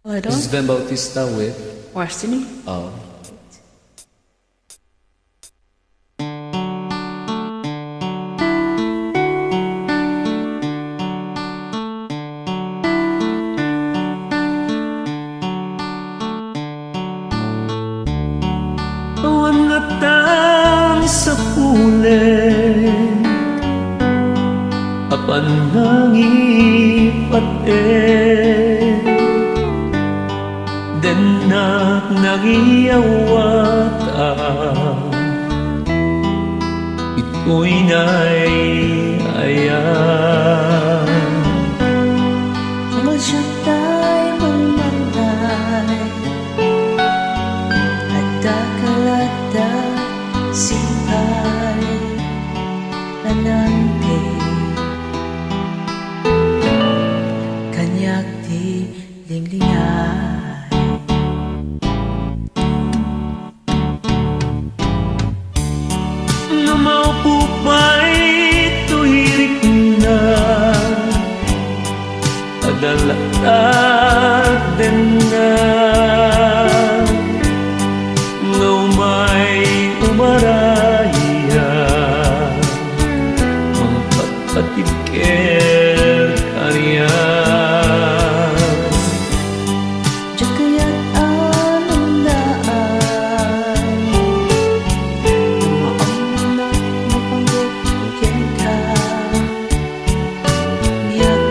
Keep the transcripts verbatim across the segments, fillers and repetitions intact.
Hello? This is Ben Bautista with Western. Oh. Awan ngarud sa puleng a panangipat-en. Dennak nangiyawatan itoy naiyaat. Masatay manmanday, adda kalata sipay, nanangke kaniak ti linglingay. No maupo pay toy rikna, adda latta denna, nga umay umaraya, mangpatpatibker kaniak. Diak kayat a nungnaan, maawnak mapanggep kenka. Diak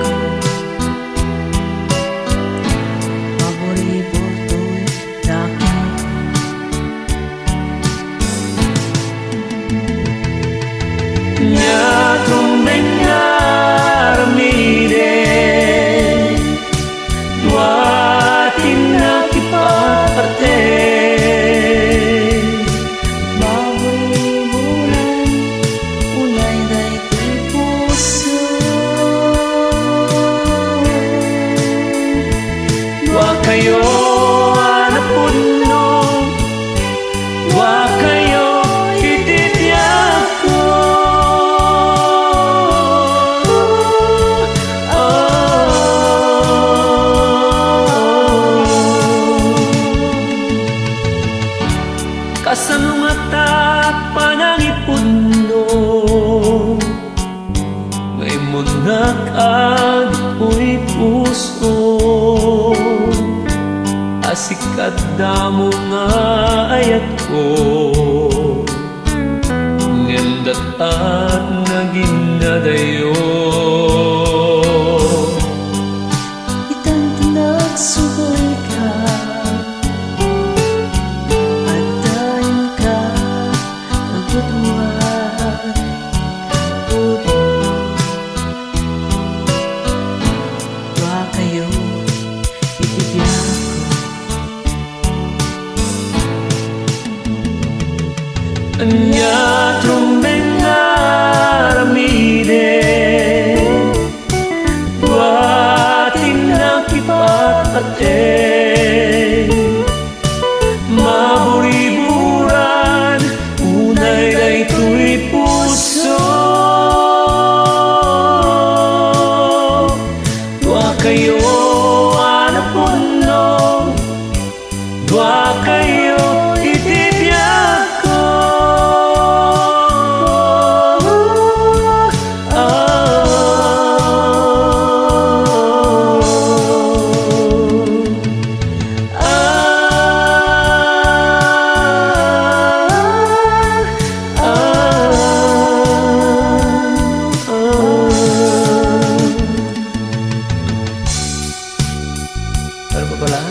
maburibur toy dakes. Nia rumbeng nga aramiden, dua ti nakipaparte. Maburiburan unay daytoy puso. Duakayo a napudno, duakayo iti biagko. Kasano ngata panangipudno nga immunnak a ditoy puso, a sika damo nga ayatko, ngem dat-at nga ginadayo. Itan ti nagsubayka, adda inka agudua, agudua. Duakayo iti biagko. Ania rumbeng nga aramiden, dua ti nakipaparte. Maburiburan unay daytoy puso. Duakayo a napudno, duakayo iti biagko. Ano pa pala?